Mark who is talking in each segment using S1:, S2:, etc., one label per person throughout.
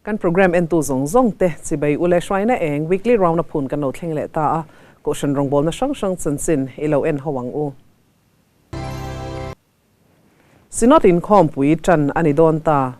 S1: Kan program entu zawng zawng te chibai u leh hruaina eng weekly round up hun kan lo thleng leh ta a, Kohhran rawngbawlna hrang hrang chanchin i lo en ho ang u. Synod inkhawmpui tan a ni dawn ta.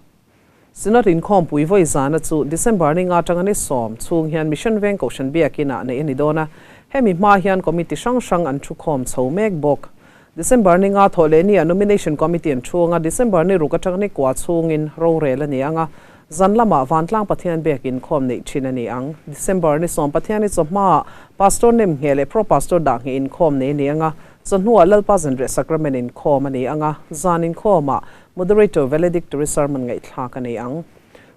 S1: Synod inkhawmpui vawi zana chu December ni nga atanga ni sawm chhung hian Mission Veng Kohhran Biakinah neih a ni dawn a, hemi hma hian committee hrang hrang an thukhawm chho mek bawk. December ni nga thawh leh nia Nomination Committee an thu anga December ni ruk atanga ni kua chhungin rorel a ni ang a, zan lamah Vantlang Pathian biak inkhawm neih thin a ni ang. December ni sawm Pathian ni chawhmaah Pastor nem ngheh leh Pro Pastor dah ngheh inkhawm nei a ni ang a, chawhnuah Lalpa Zanriah Sacrament inkhawm a ni ang a, zan inkhawmah Moderator Valedictory Sermon ngaihthlak a ni ang.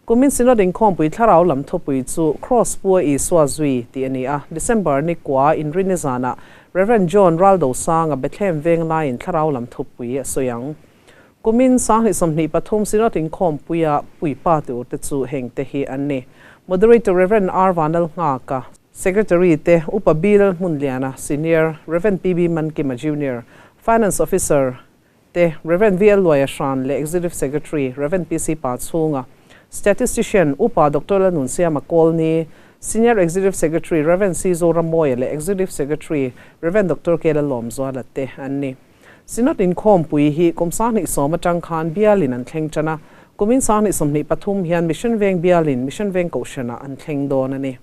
S1: Kumin Synod inkhawmpui thlarau lam thupui chu Kraws Pua Isua Zui tih a ni a, December ni kua inrini zanah Rev. John Raldosanga Bethlehem veng laiin thlarau lam thupui a sawi ang. Kumin 2023 Synod inkhawmpuia puipa tur te chu heng te hi an ni, Moderator Rev. R. Vanlalnghaka, Secretary te Upa B. Lalhmunliana, Senior, Rev. PB Mankima, Junior, Finance Officer, te Rev. VL Luaia Hran leh Executive Secretary Rev. PC Pa Chhunga, Statistician Upa Doctor Lalnunsiama Kawlni, Senior Executive Secretary Rev. C Zoramawia leh Executive Secretary Rev. Doctor K Lalawmzuala te an ni. Synod inkhawmpui hi kum 2010 atang khan bialin an thleng tan a, kumin 2023 hian Mission Veng bialin Mission Veng Kohhranah an thleng dawn a ni.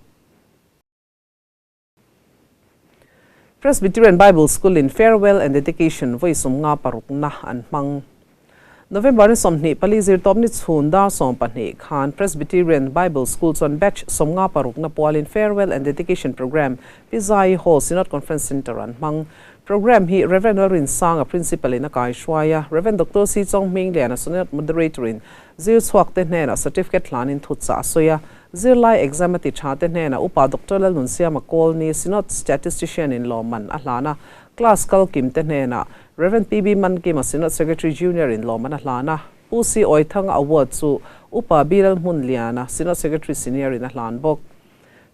S1: Presbyterian Bible School in Farewell and Dedication vawi sawmnga parukna an hmang. November ni 24 zirtawp ni chhun dar 12 khan Presbyterian Bible School chuan batch 55 na pualin Farewell and Dedication Program Pi Zaii Hall Synod Conference Centre an hmang. Program hi Rev. Lalrinsanga Principal in a kai hruai a, Rev. Doctor Si Chong Hmingliana Synod Moderator in zir chhuak te hnenah certificate hlanin thutchah a sawi a, Zirlai exam a ti tha te hnenah Upa Doctor Lalnunsiama Kawlni Synod Statistician in lawmman a hlan a, class kal kim te hnenah Rev. PB Mankima Synod Secretary Junior in lawmman a hlan a, Pu Si Awithanga Award chu Upa B Lalhmunliana Synod Secretary Senior in a hlan bawk.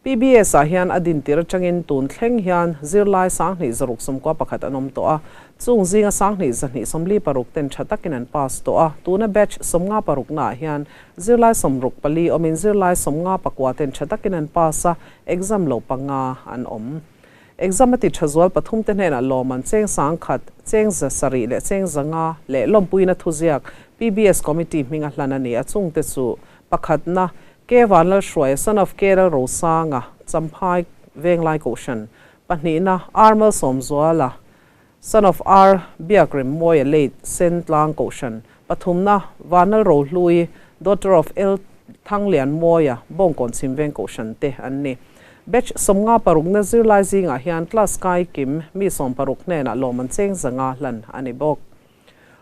S1: PBS ah hian a dintir atangin tun thleng hian zirlai 2691 an awm tawh a, chung zinga 2246 ten tha takin an pass tawh a, tuna batch 56 naah hian zirlai 64 awmin zirlai 59 ten tha takin an pass a, exam lo panga an awm. Exam a ti tha zual pathum te hnenah lawm an cheng 1000, cheng 700 leh cheng 500 leh lawmpuina thuziak PBS committee hminga hlan a ni a, chungte chu pakhatna K Vanlalhruaia son of K Lalrosanga, Champhai Venglai Kohhran, pahnihna R Malsawmzuala son of R Biakremmawia late Sentlang Kohhran, pathumna Vanlalrohlui daughter of L Thanglianmawia Bawngkawn Chhimveng Kohhran te an ni. Batch 56 na zirlai zingah hian class kai kim mi 60 hnenah lawm an cheng 500 hlan a ni bawk.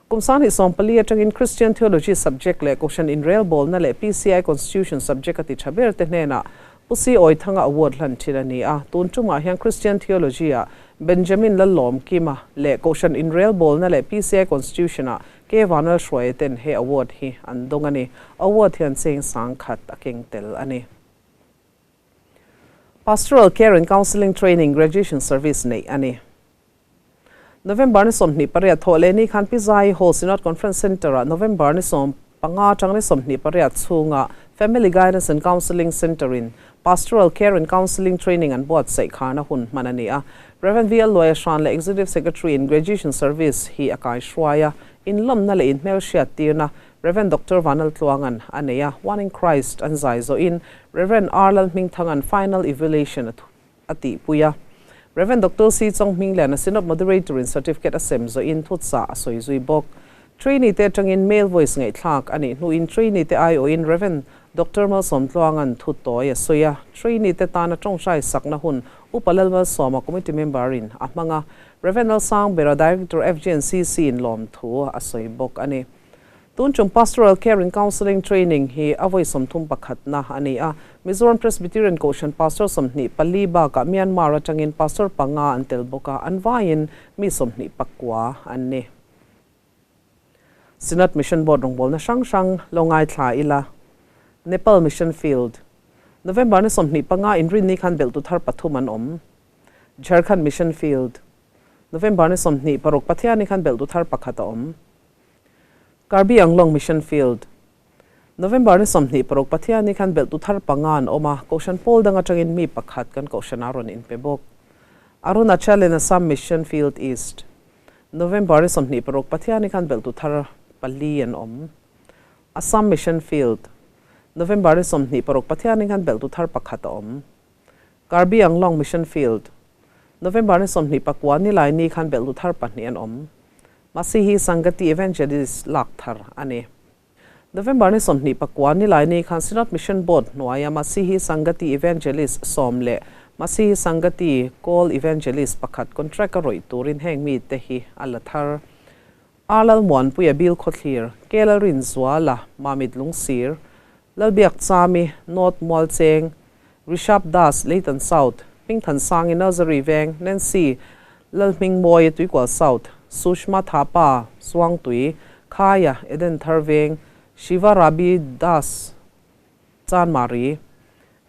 S1: Kum 2014 atangin Christian Theology subject leh Kohhran Inrelbawlna leh PCI Constitution subject a ti tha ber te hnenah Pu Si Awithanga Award hlan thin a ni a. Tun tumah hian Christian Theology-ah Benjamin Lallawmkima leh Kohhran Inrelbawlna leh PCI Constitution-ah K Vanlalhruaia ten he award hi an dawng a ni. Award hian cheng 1000 a keng tel a ni. Pastoral Care and Counselling Training Graduation Service neih a ni. November ni 28 thawh leh ni khan Pi Zaii Hall Synod Conference Centre-ah November ni 15 atang ni 28 chhunga Family Guidance and Counselling Centre-in Pastoral Care and Counselling Training an buatsaih kharna hun hman a ni a. Rev. VL Luaia Hran leh Executive Secretary in Graduation Service hi a kai hruai a, inlawmna leh inhmelhriat tirna Rev. Doctor Vanlaltluanga'n a nei a, One in Christ an zai zawhin Rev. R Lalhmingthanga'n Final Evaluation a tihpui a. Rev. Doctor Si Chong Hmingliana Synod Moderator in certificate a sem zawhin thutsa a sawi zui bawk. Trainee te atangin male voice ngaihthlak a nih hnuin trainee te aiawhin Rev. Doctor Malsawmtluanga'n thu tawi a sawi a. Trainee te tana tawngtai sakna hun Upa Lalmalsawma committee member in a hmang a. Rev. Lalsangbera Director FGNCC in lawmthu a sawi bawk a ni. Tun tum Pastoral Care and Counselling Training hi a vawi 31 na a ni a. Mizoram Presbyterian Kohhran Pastor 24 bakah Myanmar atangin Pastor panga an tel bawk a, an vaiin mi 29 an ni. Synod Mission Board rawngbawlna hrang hrang lo ngaithla ila. Nepal Mission Field, November ni 25 inrinni khan belhtu thar pathum an awm. Jharkhand Mission Field, November ni 26 Pathiani khan belhtu thar pakhat a awm. Karbi Anglong Mission Field, November ni 26 Pathianni khan belhtu thar panga an awm a, Kohhran pawl dang atangin mi pakhat kan Kohhran a rawn inpe bawk. Arunachal and Assam Mission Field East. November ni 26 Pathianni khan belhtu thar pali an awm. Assam Mission Field. November ni 26 Pathianni khan belhtu thar pakhat a awm. Karbi Anglong Mission Field. November ni 29 Nilaini khan belhtu thar pahnih an awm. Masihi Sangati Evangelist lak thar a ni. November ni 29 Nilaini khan Synod Mission Board hnuaia Masihi Sangati Evangelist sawm leh Masihi Sangati Call Evangelist pakhat contract a rawih turin heng mite hi a la thar. R Lalmuanpuia Bilkhawthlir, K Lalrinzuala, Mamit Lungsir, Lalbiakchami, North Mualcheng, Rishabh Das, Leitan South, Hmingthansangi, Nursery Veng, Nancy Lalhmingmawia, Tuikual South, Sushma Thapa, Suangtui, Khaia, Eden Thar Veng, Shiva Rabi Das, Chanmari,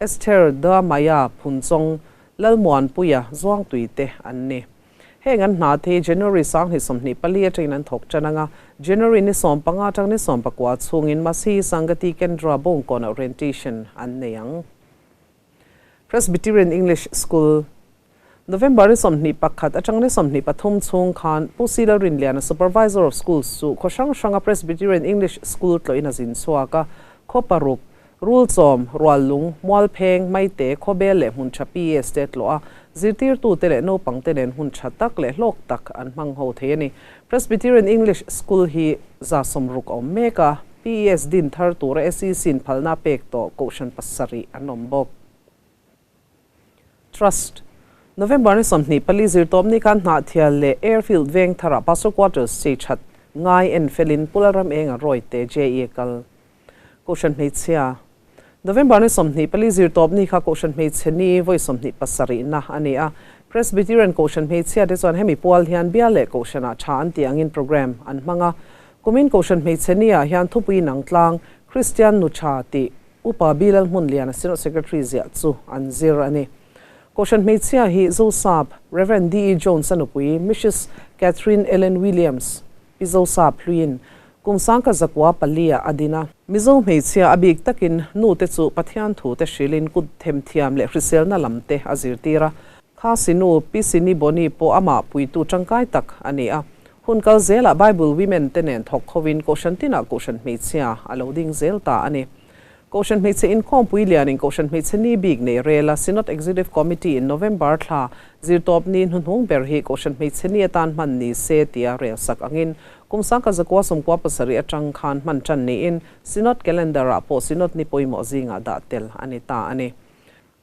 S1: Esther Damaya, Phunchawng, Lalmuanpuia, Zuangtui te an ni. Heng an hna te hi January 2024 atangin an thawk tan anga, January ni 15 atang ni 19 chhungin Masihi Sangati Kendra Bawngkawn Orientation an nei ang. Presbyterian English School. November ni 21 atang ni 23 chhung khan Pu C Lalrinliana Supervisor of Schools chu khaw hrang hranga Presbyterian English School tlawhin a zin chhuak a, khaw paruk, Rulchawm, Ruallung, Mualpheng, Maite, Khawbel leh hmun tha PS te tlawh a, zirtirtute leh naupangte nen hun tha tak leh hlawk tak an hmang ho thei a ni. Presbyterian English School hi 160 a awm mek a, PES din thar tura SEC in phalna pek tawh Kohhran pasarih an awm bawk. Trust. November ni 24 zirtawpni khan Hnahthial leh Airfield veng tharah Pastor Quarters chei that ngai en felin Pula ram enga rawite JE kal. Kohhran hmeichhia. November ni 24 zirtawpni kha Kohhran hmeichhe ni vawi 27na a ni a. Presbyterian Kohhran hmeichhia te chuan hemi pual hian bial leh Kohhranah tha an tih angin program an hmang a. Kumin Kohhran hmeichhe ni ah hian thupui nang tlang Kristian nu tha tih Upa Bilal Hmunliana Synod Secretary ziah chu an zir a ni. Kohhran hmeichhia hi Zosap, Rev. D. E. Jones a nupui Mrs. Catherine Ellen Williams, Pi Zosap hluiin kum 1904 ah a din a. Mizo hmeichhia a bik takin nu te chu Pathian thu te hrilhin kut themthiam leh hriselna lam te a zirtir a. Kha sinu Pi Sini Boni pawh amah puitu tangkai tak a ni a. Hun kal zelah Bible Women te nen thawk khovin Kohhran tinah Kohhran hmeichhia a lo ding zel ta a ni. Kohhran hmeichhe inkhawmpui lianin Kohhran hmeichhe ni bik nei rela Synod Executive Committee in November thla zirtawp ni hnuhnung ber hi Kohhran hmeichhe ni atan hman ni se tia rel sak angin kum 1997 atang khan hman tan niin Synod Calendar ah pawh Synod ni pawimawh zingah dah tel a ni ta a ni.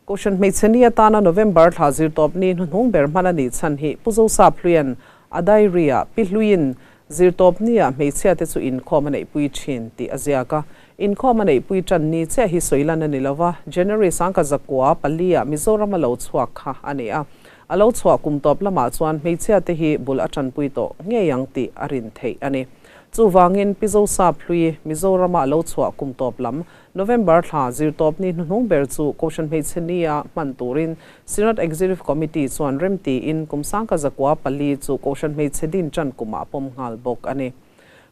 S1: Kohhran hmeichhe ni atana November thla zirtawp ni hnuhnung ber hman a nih chhan hi Pu Zosap Hluian a diary ah Pi Hluiin zirtawp ni ah hmeichhia te chu inkhawm a neihpui thin tih a ziak a. Inkhawm a neihpui tan ni chiah hi sawilan a ni lo va, January 1904 ah Mizoram a lo chhuak kha a ni a. A lo chhuah kum tawp lamah chuan hmeichhia te hi bul a tanpui tawh ngei ang tih a rin theih a ni. Chuvangin Pi Zosap Hlui Mizorama a lo chhuah kum tawp lam November thla zirtawp ni hnuhnung ber chu Kohhran hmeichhe nia hman turin Synod Executive Committee chuan remtiin kum 1904 chu Kohhran hmeichhe din tan kumah a pawm nghal bawk a ni.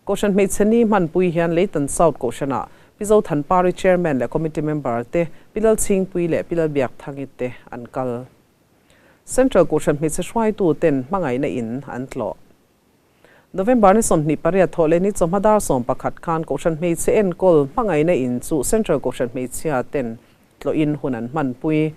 S1: Kohhran hmeichhe ni hmanpui hian Leitan South Kohhranah Pi Zothanpari Chairman leh Committee Member te, Pi Lalchhingpui leh Pi Lalbiakthangite te an kal. Central Kohhran hmeichhe hruaitu ten hmangaihna in an tlawh. November ni 28 thawh leh ni chawhma dar 11 khan Kohhran hmeichhe enkawl hmangaihna in chu Central Kohhran hmeichhia ten tlawhin hun an hmanpui.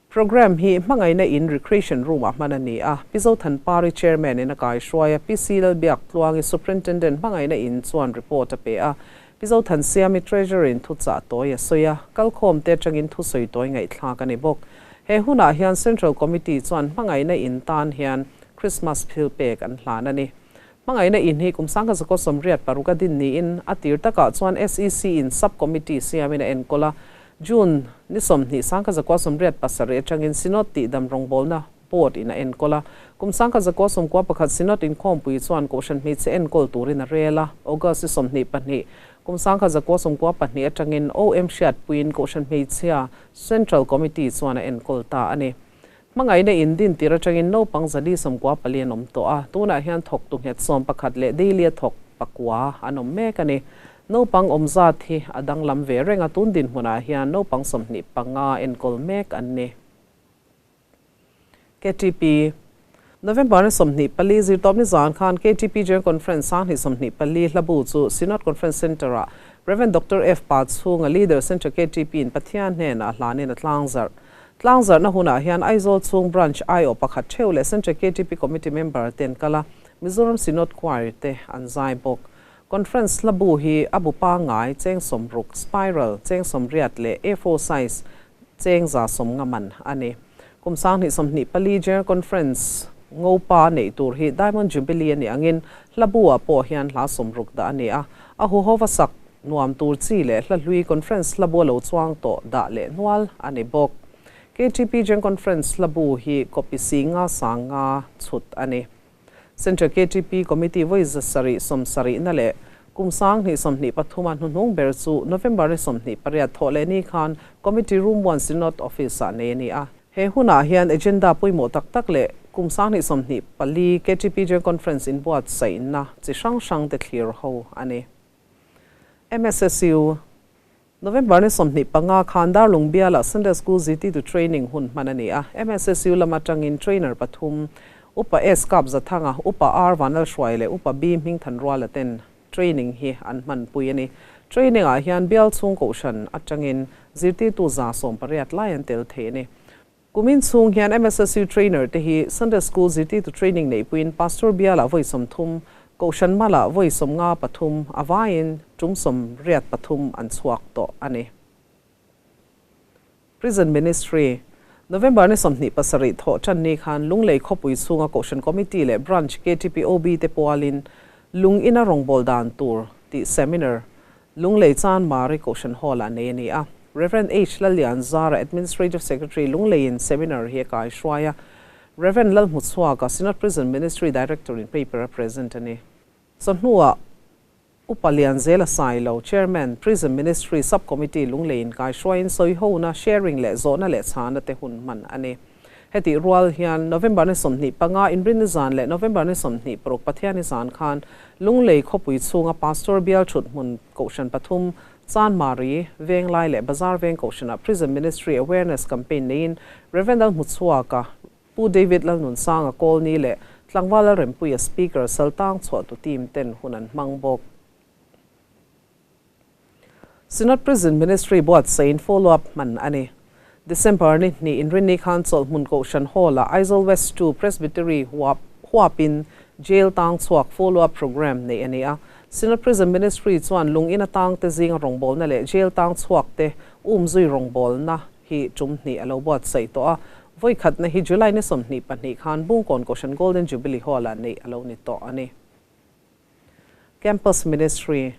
S1: Programme hi hmangaihna in Recreation Room ah hman a ni a, Pi Zothanpari Chairman in a kaihruai a, Pi C Lalbiak Tluangi Superintendent hmangaihna in chuan report a pe a, Pi Zothansiami Treasurer in thuchah tawi a sawi a, kalkhawm te atangin thusawi tawi ngaihthlak a ni bawk. He hunah hian Central Committee chuan hmangaihna in tan hian Christmas phil pek an hlan a ni. Hmangaihna in hi kum 1986 a din niin a tir takah chuan SEC in Sub Committee siamin a enkawl a. June ni 20 1987 atangin Synod tihdam rawngbawlna Board in a enkawl a. Kum 1991 Synod inkhawmpui chuan Kohhran hmeichhe enkawl turin a rel a. August ni 22 kum 1992 atangin OM hriatpuiin Kohhran hmeichhia Central Committee chuan a enkawl ta a ni. Hmangaihna in din tir atangin naupang 194 an awm tawh a, tunah hian thawktu nghet 11 leh daily a thawk pakua an awm mek a ni. Naupang awm zat hi a danglam ve reng a, tun dinhmunah hian naupang 25 enkawl mek an ni. KTP, November ni 24 zirtawpni zan khan KTP General Conference 2024 hlabu chu Synod Conference Centre-ah Rev. Doctor F. Pachhunga, Leader, Central KTP-in Pathian hnenah hlanin a tlangzarh. Tlangzarhna hunah hian Aizawl chhung Branch aiawh pakhat theuh leh Central KTP Committee member te an kal a, Mizoram Synod Choir te an zai bawk. Conference hlabu hi a bu pangngai cheng 60, spiral cheng 80 leh A4 size cheng 150 man a ni. Kum 2024 General Conference Ngopa neih tur hi Diamond Jubilee a nih angin hla bu-ah pawh hian hla 60 dah a ni a, a huhova sak nuam tur chi leh hla hlui Conference hla bu a lo chuang tawh dah leh nual a ni bawk. KTP General Conference hla bu hi copy 50 50 chhut a ni. Central KTP Committee vawi 700 70na leh kum 2023 a hnuhnung ber chu November ni 28 thawh leh ni khan Committee Room One Synod Office-ah nei a ni a. He hunah hian agenda pawimawh tak tak leh kum 2024 KTP General Conference inbuatsaihna chi hrang hrang te thlir ho a ni. MSSU. November ni 25 khan Darlung bialah Sunday School zirtirtu training hun hman a ni a. MSSU lam atangin trainer pathum, Upa S Kap Zathanga, Upa R Vanlalhruai leh Upa B Hmingthanruala ten training hi an hmanpui a ni. Training ah hian bial chhung kohhran atangin zirtirtu 180 lai an tel thei a ni. Kumin chhung hian MSSU trainer te hi Sunday School zirtirtu training neihpuiin Pastor bialah vawi 30, Kohhran malah vawi 53, a vaiin tum 83 an chhuak tawh a ni. Prison Ministry, November ni 27 thawh tan ni khan Lunglei khawpui chhunga Kohhran Committee leh Branch KTPOB te pualin Lung ina rawngbâwl dan tur tih seminar Lunglei Chanmari Kohhran Hall-ah nei a ni a. Rev. H. Lallianzara, Administrative Secretary, Lungleiin seminar hi a kaihruai a. Rev. Lalhmuchhuaka, Synod Prison Ministry Director-in paper a present a ni. Chawhnuah Upa Lianzela Sailo, Chairman, Prison Ministry Sub-Committee Lungleiin kaihruaiin sawihona, sharing leh zawhna leh chhana te hun hman a ni. Hetih rual hian November ni 25 Inrinni zan leh November ni 26 Pathianni zan khan Lunglei khawpui chhunga Pastor bial thut hmun Kohhran pathum, Chanmari, Venglai leh Bazar Veng Kohhranah Prison Ministry Awareness Campaign neiin Rev. Lalhmuchhuaka, Pu David Lalnunsanga Kawlni leh Tlangval Lalrempuia Speaker Saltang chhuahtu team ten hun an hmang bawk. Synod Prison Ministry buatsain follow up hman a ni. December ni 2 Inrinni khan chawlhhmun Kohhran Hall-ah Aizawl West 2 Presbytery huap huapin Jail tang chhuak follow up programme neih a ni a. Synod Prison Ministry chuan lung ina tangte zinga rawngbawlna leh jail tang chhuakte umzui rawngbawlna hi tum hnih a lo buatsaih tawh a. Vawi khatna hi July ni 22 khan Bungkawn Kohhran Golden Jubilee Hall-ah neih a lo ni tawh a ni. Campus Ministry,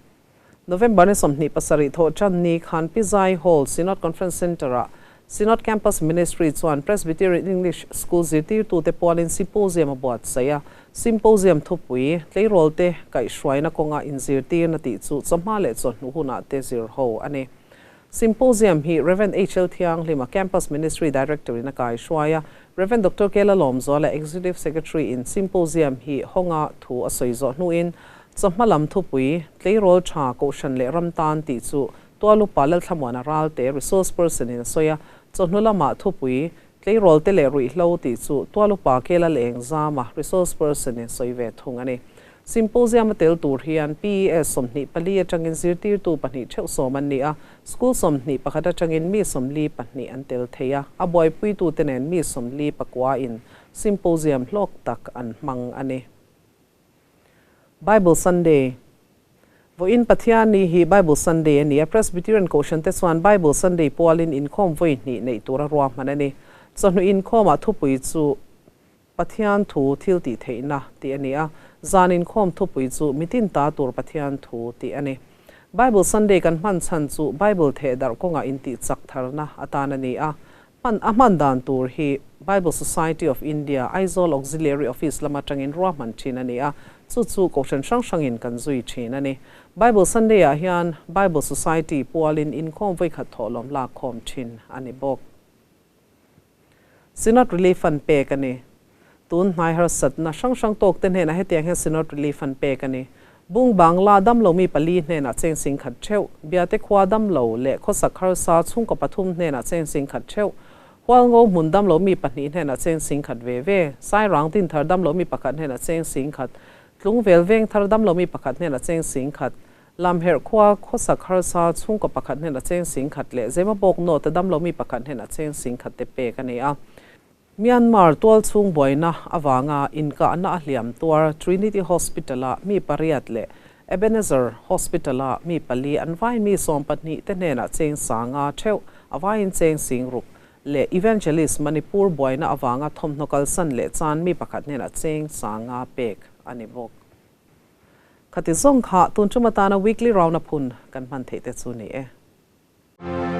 S1: November ni 27 thawh tan ni khan Pizai Hall Synod Conference Centre-ah Synod Campus Ministry chuan Presbyterian English School zirtirtute pualin symposium a buatsaih a. Symposium thupui, tleirawlte kaihhruaina kawnga inzirtirna tih chu chawhma leh chawhnu hunah te zir ho a ni. Symposium hi Rev. HL Thianghlima Campus Ministry Director in a kaihruai a, Rev. Doctor Kela Lawmzuala Executive Secretary in Symposium hi hawnga thu a sawi zawh hnuin chawhma lam thupui, Tleirawl tha Kohhran leh ram tan tih chu Tualupa Lalthlamuana Ralte Resource Person in a sawi a, chawhnu lamah thupui, Tleirawl te leh ruihhlo tih chu Tualupa Kela Lengzama Resource Person in sawi ve thung a ni. Symposium a tel tur hian PES 24 atangin zirtirtu pahnih theuh sawm an ni a, school 21 atangin mi 42 an tel thei a, a buaipuitute nen mi 49 in symposium hlawk tak an hmang a ni. Bible Sunday Vawiin Pathian ni hi Bible Sunday a ni a, Presbyterian Kohhran te chuan Bible Sunday pualin inkhawm vawi hnih neih tura ruahman a ni. Chawhnu inkhawmah thupui chu Pathian thu thil tih theihna tih a ni a, zan inkhawm thupui chu mitin ta tur Pathian thu tih a ni. Bible Sunday kan hman chhan chu Bible theh darh kawngah intih chak tharna atan a ni a, hman a hman dan tur hi Bible Society of India, Aizawl Auxiliary Office lam atangin ruahman thin a ni a, chu chu kohhran hrang hrangin kan zui thin a ni. Bible Sunday ah hian Bible Society pualin inkhawm vawikhat thawhlawm lak khawm thin a ni bawk. Synod Relief Fund pek a ni. Tun hnai harsatna hrang hrang tawk te hnenah hetiang hian Synod Relief Fund pek a ni. Bung Bangla damlo mi pali hnenah cheng 10,000 theuh, Biate khua damlo leh khawsak harsa chhungkaw pathum hnenah cheng 10,000 theuh, Hualngo hmun damlo mi pahnih hnenah cheng 10,000 ve ve, Sairang Dinthar damlo mi pakhat hnenah cheng 10,000, Tlungvel Vengthar damlo mi pakhat hnenah cheng 10,000, Lamherh khua khawsak harsa chhungkaw pakhat hnenah cheng 10,000 leh Zemabawk North damlo mi pakhat hnenah cheng 10,000 te pek a ni a. Myanmar tualchhung buaina avanga inkahna a hliam tuar Trinity Hospital-a mi pariat leh Ebenezer Hospital-a mi pali an vai mi 12 te hnenah cheng 5,000 theuh a vaiin cheng 6,000 leh Evangelist Manipur buaina avanga thawmhnaw kalsan leh chan mi pakhat hnenah cheng 5,000 pek a ni bawk. Khati zawng kha tun tum atana weekly round-up hun kan hman theih te chu ni e.